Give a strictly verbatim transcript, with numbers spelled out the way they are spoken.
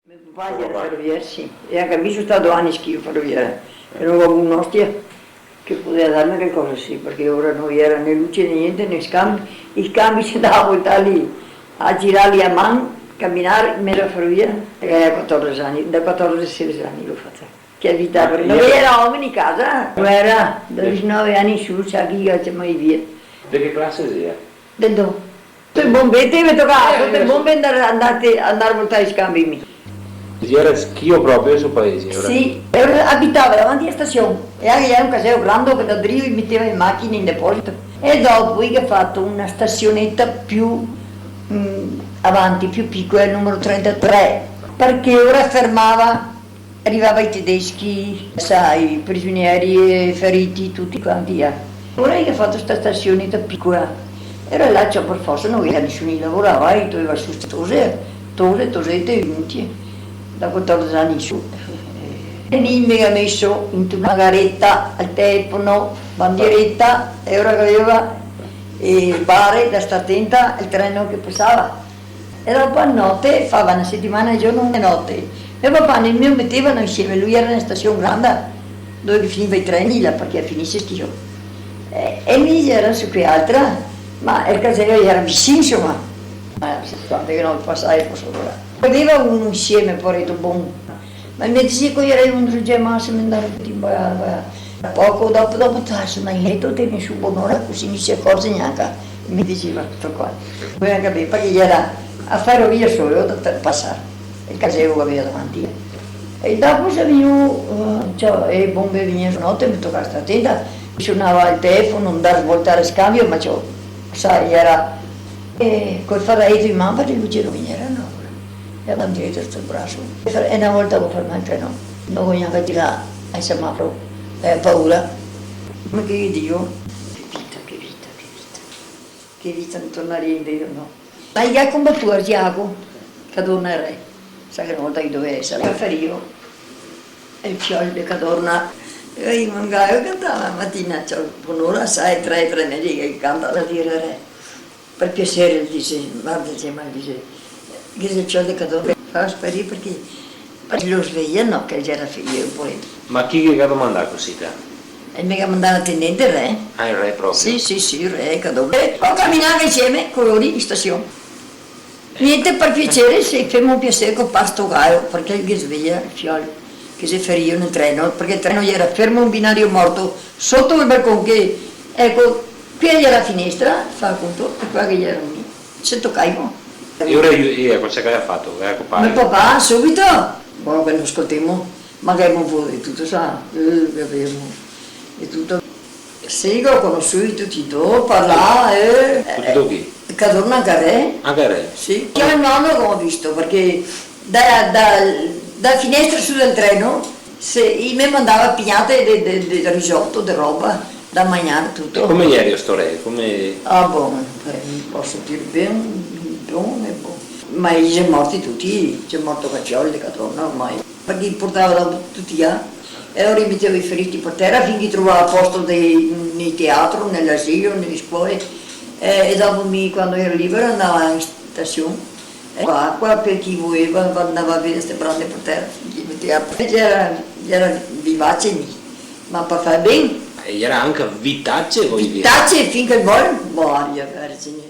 Me papà iera ferovier, sì. E anca mi so stà do ani schio ferovier. E no gavevo un'ostia che podeva darme calcosa, sì, parché ora no iera né luce né gnente, né scambi. I scambi se ndava a voltar lì, a girarli a man, caminar in mezo a ferovia. E gavevo quatordese ani, da quatordese a sedese ani go fato. Che vita, parché no iera omeni in casa. Guera, da disnove ani in su, sa chi che ciamava via. De che clase xea? Del do. Te bombe, te me tocava, eh, te bombe andar, andar, andar a voltar i scambi mi. Iera schio proprio sul paese, ora. Sì, e abitava davanti a stasion. E anca iera un caseo grando che da drio i meteva le machine in deposito. E dopo i ga fato una stasioneta più, mm, avanti, più picola, el numero trentatré, parché ora fermava Rivava i tedeschi, sa, i prigionieri e feriti, tuti quanti, eh. Ora i ga fato sta stasioneta picola. Iera là, ciò, par forsa, no iera nisuni che lavorava, i toveva su ste tose, tose, tosete, inutile, da quatordese ani in su. E lì i me ga meso inte una gareta al telefono, bandiereta, e ora gaveva, eh, bare da star atenta al treno che pasava. E dopo a note, fava na setimana de giorno e note. Me papà e mi metevano insieme, lu iera na stasion granda, dove che finiva i treni là, parché finise schio. E, e mi iera su che altra, ma el caseo iera visin, insoma. Ma se quando che no pasava, poso ora. Gaveva uno insieme, poareto, bon. Ma el me diseva che iera un drogema, se me ndava tuti in ba-, ba-, poco dopo, dopo tarso, ma in leto te vien su bonora, cusì no se acorze gnanca. El me diseva tuto qua. Poi anca ben, parché iera a ferovia solo da, da pasar. El caseo che gaveva davanti. E dopo se vegnù, eh, ciò, e bombe vegneva note, me tocava star atenta. Sonava el telefono, ndar svoltar el scambio, ma ciò, sa, iera, eh, col faraeto in man, parché lu gera, no iera, no. E la bandiereta sul braso. E fer-, e na volta go fermà el treno, no go gnanca tirà al semaforo, eh, paura. Ma che Dio. Che vita, che vita, che vita. Che vita, no tornaria indrio, no. Ma i ga conbatù a Asiago, Cadorna e Re. Sa che na volta i doveva esare. Preferio el fiol de Cadorna. E i mangava, cantava la matina, ciò, bonora, sa, e tre, tre e meza, i canta la dire Re. Par piaser, el dise, varda, el dise, ma el dise, che xe el fiol de Cadorna, fa sparir parché, parché lo sveia, no, che el gera figlio, poareto. Ma chi che ga domandà cusì, te? E me ga mandà el tenente Re. Ah, el Re proprio? Sì, sì, sì, Re, Cadorna. E caminava insieme co lori in stasion. Gnente, par piaser, se femo un piaser co par sto gaio, parché el ghe sveia el fiol che xe ferio nel treno, parché el treno gera fermo, un binario morto, soto el balcon che, eco, qui gera la finestra, fa conto, e qua che gera mi. Se tocaimo. E ora, e eco, cosa che ga fato? Eco, pare. Me papà, subito, bon, che no scoltemo, ma che gavemo de tuto, sa, eh, che gavemo de tuto. Sì, go conosui tuti do, parlà, eh. Tuti do chi? Cadorna, anca Re. Anca Re? Sì. Anca el nono go visto, parché da, da, da finestra su del treno, se, i me mandava pignate de, de, de risoto, de roba, da magnar, tuto. E come gera sto Re? Come... Ah, bon, eh, poso dir ben, bon e bon. Ma i xe morti tuti, xe morto Caciol, Cadorna, ormai. Parché i portava dopo tuti là, e lori i meteva i feriti par tera, fin che i trovava posto de, nel teatro, nel asilo, nele scole. E, e dopo mi, quando gera libero, andava in stasion. E qua, qua, par chi voleva, andava a vedar ste brande par tera, fin che i meteva. E gera, gera vivace mi, ma par far ben. E gera anca vitace, voi dire? Vitace, fin che vol, Maria Vergine.